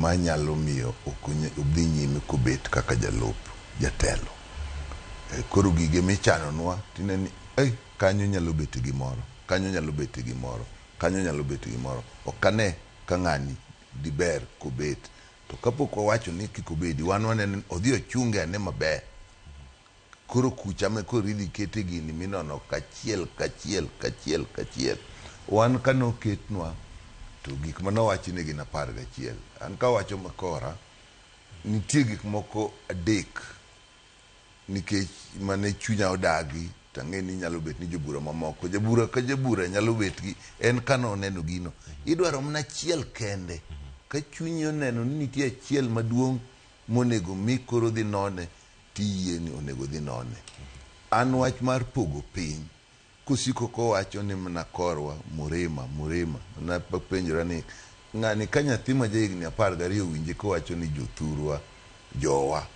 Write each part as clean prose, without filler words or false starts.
Manyalo miyo ok odhi nyime kobet kaka jalup jatelo. Koro gige michanonwa tineno ni ei kanyo nyalo bet gimoro, kanyo nyalo bet gimoro, kanyo nyalo bet gimoro. Ok ane ka ng'ani diber kobet. To kapok wawacho ni kik obedi, wan waneno ni odhi ochunge ane maber. Koro kucha ma koro idhi kete gini minono kachiel kachiel kachiel kachiel. Wan kane oketnwa to gik mane owachi ni gin 11. An kawacho makora, nitie gik moko adek nikech mane chunya odagi to ang'e ni nyalo bet ni jobura mamoko, jabura ka jabura nyalo bet gi en kane oneno gino. Idwaro mana achiel kende. Ka chunyi oneno ni nitie achiel maduong' monego mi koro dhi none tiyie ni onego dhi none. An wach mar pogo piny, kosiko kowacho ni mana korwa, Murima, Murima, napenjora ni ng'ani ka nyathi ma jahigni 12 owinje kowacho ni jothurwa, jowa,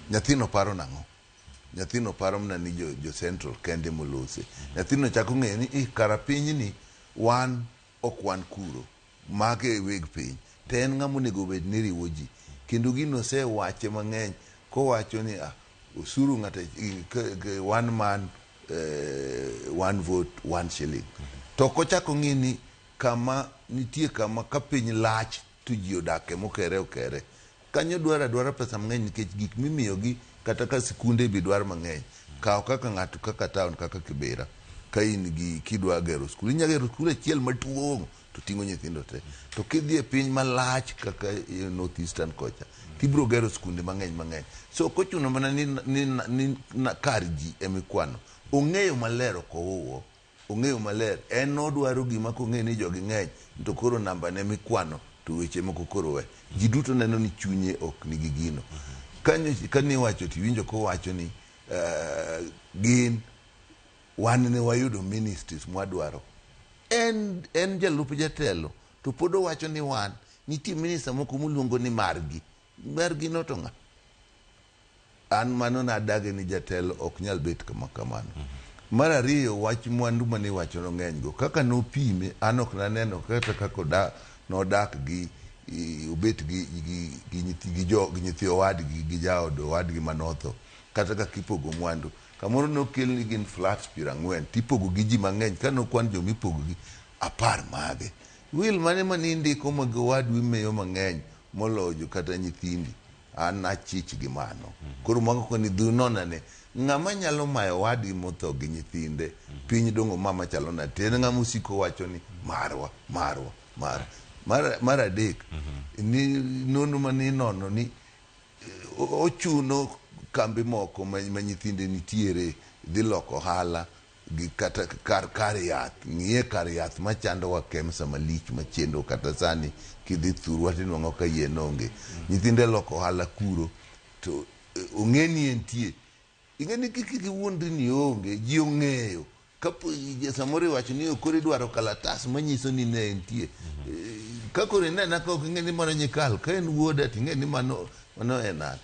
nyathino paro nang'o? Nyathino paro mana ni jo Central kende molose. Nyathino chako ng'eyo ni eh, kara pinyni wan ok wan kuro. Mage e weg piny. To en ng'ama onego bed ni riwo ji. Kendo gino osewache mang'eny kowacho ni ah, osuru ng'ato one man one vote one shilling. To ok ochak ong'i ni kama nitie kama ka piny lach to ji odake mokere okere. Kanyo dwaro adwara pesa mang'eny nikech gik mimiyogi kata ka sikunde be dwaro mang'eny. Kaw kaka ng'ato kaka town kaka Kibera ka in gi kidwa gero skul inyalo gero skul achiel maduong' to ting'o nyithindo te. To kidhi e piny malach kaka North Eastern kocha tibiro gero skunde mang'eny mang'eny. So ok ochuno mana ni kar ji emikwano. Ong'eyo maler ok owuo. Ong'eyo maler. En odwaro gima kong'eyo ni jogi ng'eny to koro namba ne mikwano to weche moko koro we. Ji duto neno ni chunye ok nigi gino. Kanyo kane iwacho to iwinjo kowacho ni gin wan ne wayudo ministries mwadwaro. En jalup jatelo to pod owacho ni wan nitie minister moko moluongo ni margi. Margi no to ng'a? An mano nadage ni jatelo ok nyal bet kama kamano. Mar ariyo, wach mwandu mane iwacho no ng'eny go. Kaka nopime, an ok naneno kata kaka nodak gi obet gi nyithi owadgi gi jaod owadgi manotho. Kata kaka ipogo mwandu. Kamoro nokelni gin flats 40 tipogo gi ji mang'eny. Ka nokwan jomipogo gi 10 mage. Will mane manindiko mag owadu imiyo mang'eny moloyo kata nyithindi. An achich gi mano. Koro mago koni dhi nonane. Ng'ama nyalo mayo owadgi motho gi nyithinde, piny dongo mama chalo nade? To en ng'ama osiko wacho ni marwa, marwa, marwa. Mar adek, ni nonro mane inono ni ochuno kambi moko ma nyithinde nitiere dhi loko ohala gi kata kar yath. Ng'iye kar yath machandowa KEMSA malich machendo kata sani kidhi thurwa tinwang'o ka yien onge. Nyithinde loko ohala kuro to ong'e ni entie. Ing'e ni kik iwuondri ni onge, ji ong'eyo. Kapo samoro iwacho ni koro idwaro kalatas manyiso ni ne entie. Ka koro inena ka ok ing'e ni mano nyikal, ka en wuoda to ing'e ni mano en an.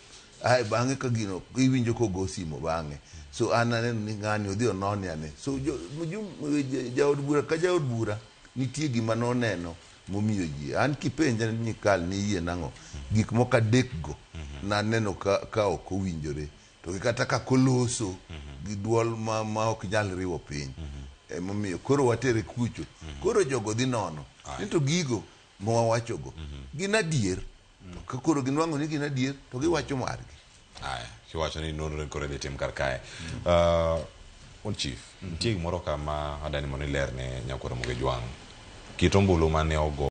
Ae bang'e ka gino iwinjo kogo simo bang'e. So an aneno ni ng'ani odhi onone ane. So jaod bura ka jaod bura nitie gima noneno momiyo ji. An kipenja ni nyikal ni iyie nang'o, gik moko adek go naneno ka ok owinjore. To gi kata kaka oloso gi duol ma ok nyal riwo piny. Emomiyo koro watere kucho. Koro jogo dhi nono. Ni to gigo ma wawachogo gin adier. To ka koro ginwang'o ni gin adier to giwacho margi. Aya, kiwacho ni nonro koro idhi tim kar kae. Un chief, nitie gimoro kama adani mondo ilerne nyakwar Ramogi Ojwang'. Kit ombulu mane ogo